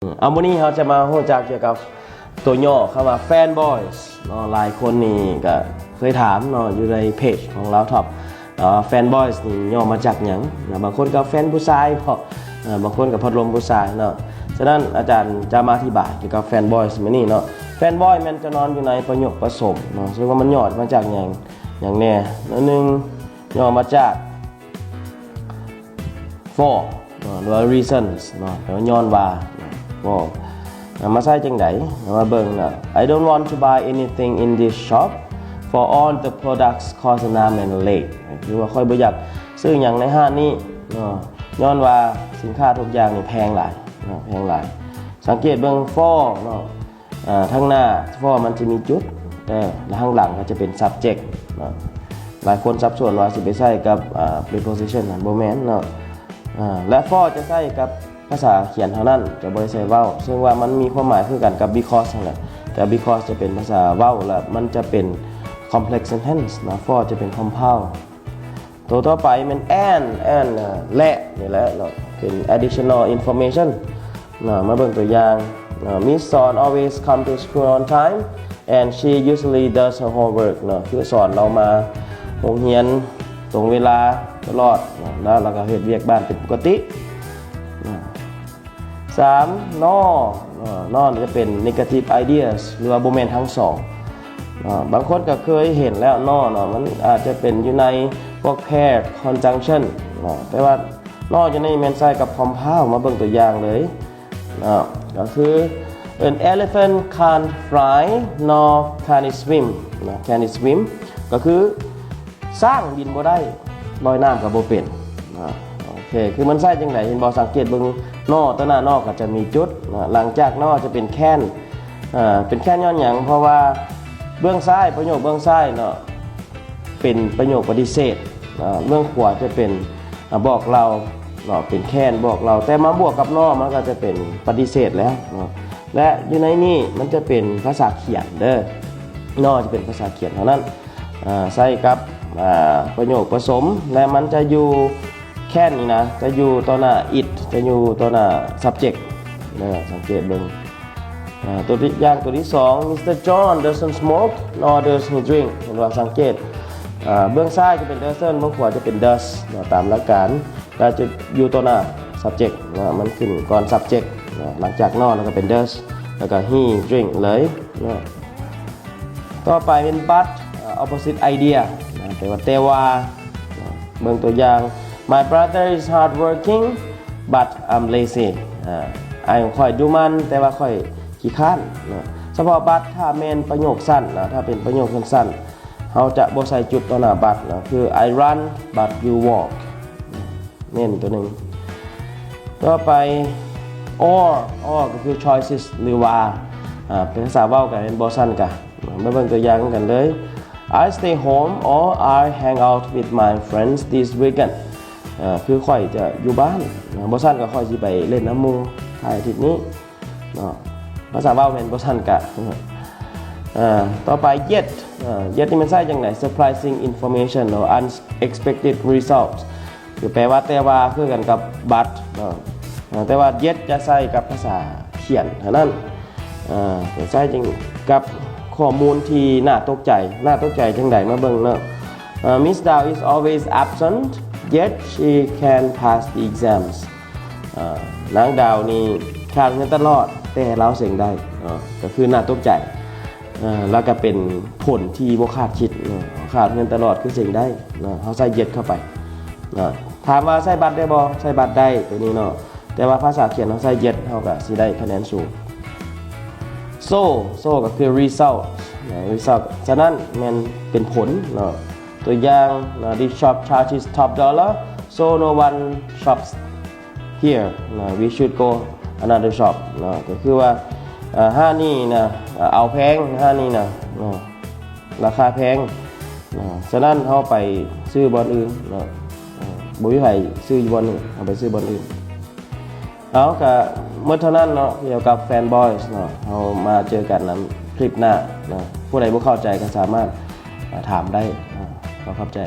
ເອົາ ມື້ນີ້ເຮົາຈະມາຮູ້ຈັກກ່ຽວກັບຕົວຫຍໍ້ຄຳວ່າ Fanboys ເນາະ. ຫຼາຍຄົນນີ້ກະເຄີຍຖາມເນາະ ຢູ່ໃນເພຈຂອງລາວທັອບ ເອີ Fanboys ນີ້ຫຍໍ້ມາຈາກຫຍັງເນາະ. ບາງຄົນກະແຟນຜູ້ຊາຍເນາະ ເອີ ບາງຄົນກະພັດລົມຜູ້ຊາຍເນາະ. ສະນັ້ນອາຈານຈະມາອະທິບາຍກ່ຽວກັບ Fanboys ມື້ນີ້ເນາະ. Fanboy ແມ່ນຈະນອນຢູ່ໃນປະໂຫຍກປະສົມເນາະ ເຊິ່ງວ່າມັນຫຍໍ້ມາຈາກຫຍັງ ຫຍັງແດ່. ໜ້ອຍໜຶ່ງຫຍໍ້ມາຈາກ for ເນາະ ຫຼືວ່າ reasons ເນາະ ແປວ່າຍ້ອນວ່າ for ເອົາມາໃຊ້ຈັ່ງໃດ ເອົາມາເບິ່ງເນາະ. I don't want to buy anything in this shop for all the products cost an arm and a leg ຄືວ່າຂ້ອຍບໍ່ຢາກຊື້ຫຍັງໃນຮ້ານນີ້ເນາະ ຍ້ອນວ່າສິນຄ້າທຸກຢ່າງນີ້ແພງຫຼາຍເນາະ ແພງຫຼາຍ. ສັງເກດເບິ່ງ for ເນາະ ເອີ ທາງໜ້າ for ມັນຈະມີຈຸດ ເອີ ແລະ ທາງຫຼັງກໍຈະເປັນ subject ເນາະ. ຫຼາຍຄົນສັບສົນວ່າຊິໄປໃຊ້ກັບ ເອີ preposition ຫັ້ນ ບໍ່ແມ່ນເນາະ. ເອີ ແລະ for ຈະໃຊ້ກັບພາສາຂຽນເທົ່ານັ້ນ ຈະບໍ່ໄດ້ໃຊ້ vowel ເຊິ່ງວ່າມັນມີຄວາມໝາຍຄືກັນກັບ because ຫັ້ນແຫຼະ ແຕ່ because ຈະເປັນພາສາ vowel ແລະ ມັນຈະເປັນ complex sentence ເນາະ for ຈະເປັນ compound. ຕົວຕໍ່ໄປແມ່ນ and and ເນາະ ແລະ ນີ້ແຫຼະເນາະ ເປັນ additional information ເນາະ. ມາເບິ່ງຕົວຢ່າງເນາະ Miss Sawon always come to school on time and she usually does her homework ເນາະ ຄືສອນລາວມາໂຮງຮຽນຕົງເວລາຕະຫຼອດເນາະ ແລ້ວລາວກໍເຮັດວຽກບ້ານເປັນປົກກະຕິເນາະ. ສາມ nor ເນາະ nor ຈະເປັນ negative ideas ຫຼືວ່າບໍ່ແມ່ນທັງສອງເນາະ. ບາງຄົນກໍເຄີຍເຫັນແລ້ວ nor ເນາະ ມັນອາດຈະເປັນຢູ່ໃນພວກ paired conjunction ເນາະ ແຕ່ວ່າ nor ຢູ່ໃນນີ້ແມ່ນໃຊ້ກັບ compound. ມາເບິ່ງຕົວຢ່າງເລີຍເນາະ ກໍຄື An elephant can't fly nor can it swim ເນາະ can it swim ກໍຄື ຊ້າງບິນບໍ່ໄດ້ ລອຍນ້ຳກໍບໍ່ເປັນນະ. ໂອເຄ ຄືມັນໃຊ້ຈັ່ງໃດ ເຫັນບໍ່? ສັງເກດເບິ່ງ nor ຕໍ່ໜ້າ nor ກໍຈະມີຈຸດນະ. ຫຼັງຈາກ nor ຈະເປັນ can ເປັນ can ຍ້ອນຫຍັງ? ເພາະວ່າເບື້ອງຊ້າຍ ປະໂຫຍກເບື້ອງຊ້າຍເນາະ ເປັນປະໂຫຍກປະຕິເສດ, ເບື້ອງຂວາຈະເປັນ ອາ ບອກເລົ່າເນາະ ເປັນ can ບອກເລົ່າ, ແຕ່ມາບວກກັບ nor ມັນກໍຈະເປັນປະຕິເສດແລ້ວເນາະ. ແລະ ຢູ່ໃນນີ້ມັນຈະເປັນພາສາຂຽນເດີ, nor ຈະເປັນພາສາຂຽນເທົ່ານັ້ນ. ອາ ໃຊ້ກັບ ອາ ປະໂຫຍກປະສົມ ແລະ ມັນຈະຢູ່ can ນີ້ນະ ຈະຢູ່ຕໍ່ໜ້າ it ຈະຢູ່ຕໍ່ໜ້າ subject ເດີ. ສັງເກດເບິ່ງ ອາ ຕົວຢ່າງຕົວທີສອງ Mister John doesn't smoke nor does he drink. ເຫັນບໍ່? ສັງເກດ ອາ ເບື້ອງຊ້າຍຈະເປັນ doesn't ເບື້ອງຂວາຈະເປັນ does ເນາະ ຕາມຫຼັກການ ແລ້ວຈະຢູ່ຕໍ່ໜ້າ subject ເນາະ ມັນຂຶ້ນກ່ອນ subject ເນາະ. ຫຼັງຈາກ nor ແລ້ວກໍເປັນ does ແລ້ວກໍ he drink ເລີຍເນາະ. ຕໍ່ໄປເປັນ but ເອີ opposite idea ນະ ແປວ່າແຕ່ວ່າ. ເບິ່ງຕົວຢ່າງ My brother is hardworking but I'm lazy. ອາ ອ້າຍຂອງຂ້ອຍດຸໝັ່ນ ແຕ່ວ່າຂ້ອຍຂີ້ຄ້ານນະ. ສະເພາະ but ຖ້າແມ່ນປະໂຫຍກສັ້ນນະ ຖ້າເປັນປະໂຫຍກສັ້ນໆ ເຮົາຈະບໍ່ໃສ່ຈຸດຕໍ່ໜ້າ but ນະ ຄື I run but you walk ເນັ້ນຕົວໜຶ່ງ. ຕໍ່ໄປ or or ກໍຄື choices ຫຼືວ່າ ອາ ເປັນພາສາເວົ້າກໍແມ່ນບໍ່ຊັ້ນກະ ມາເບິ່ງຕົວຢ່າງນຳກັນເລີຍ I stay home or I hang out with my friends this weekend. ອາ ຄືຂ້ອຍຈະຢູ່ບ້ານ ບໍ່ຊັ້ນກໍຂ້ອຍຊິໄປຫຼິ້ນນຳໝູ່ທ້າຍອາທິດນີ້ເນາະ. ພາສາເວົ້າແມ່ນບໍ່ຊັ້ນກະ ອາ ຕໍ່ໄປ yet ອາ yet ນີ້ມັນໃຊ້ຈັ່ງໃດ? Surprising information or unexpected results ຄືແປວ່າແຕ່ວ່າຄືກັນກັບ but ເນາະ. ອາ ແຕ່ວ່າ yet ຈະໃຊ້ກັບພາສາຂຽນເທົ່ານັ້ນ. ອາ ໃຊ້ກັບຂໍ້ມູນທີ່ໜ້າຕົກໃຈ. ໜ້າຕົກໃຈຈັ່ງໃດ? ມາເບິ່ງເນາະ. ອາ Miss Dow is always absent yet she can pass the exams. ອາ ນາງດາວນີ້ຄ້າງເຮືອນຕະຫຼອດ ແຕ່ລາວເສັງໄດ້ເນາະ ກໍຄືໜ້າຕົກໃຈ. ອາ ແລ້ວກໍເປັນຜົນທີ່ບໍ່ຄາດຄິດເນາະ ຄ້າງເຮືອນຕະຫຼອດຄືເສັງໄດ້ເນາະ. ເຮົາໃສ່ yet ເຂົ້າໄປເນາະ. ຖາມວ່າໃຊ້ but ໄດ້ບໍ່? ໃຊ້ but ໄດ້ຕົວນີ້ເນາະ. ແຕ່ວ່າພາສາຂຽນເຮົາໃຊ້ yet ເຮົາກໍຊິໄດ້ຄະແນນສູງ. So so ກໍຄື result ນະ result ສະນັ້ນແມ່ນເປັນຜົນເນາະ. ຕົວຢ່າງນະ This shop charges top dollar so no one shops here ນະ We should go another shop ນະ. ກໍຄືວ່າ ເອີ ຮ້ານນີ້ນະ ເອົາແພງ ຮ້ານນີ້ນະ ເນາະ ລາຄາແພງເນາະ ສະນັ້ນເຮົາໄປຊື້ບ່ອນອື່ນເນາະ. ເອີ ບໍ່ມີໃຜຊື້ຢູ່ບ່ອນນີ້ ເຮົາໄປຊື້ບ່ອນອື່ນ. ເອົາ ກະໝົດເທົ່ານັ້ນເນາະ ກ່ຽວກັບ Fanboys ເນາະ. ເຮົາມາເຈີກັນນຳຄລິບໜ້າເນາະ. ຜູ້ໃດບໍ່ເຂົ້າໃຈກໍສາມາດ ອາ ຖາມໄດ້ເນາະ. ຂໍຂອບໃຈ.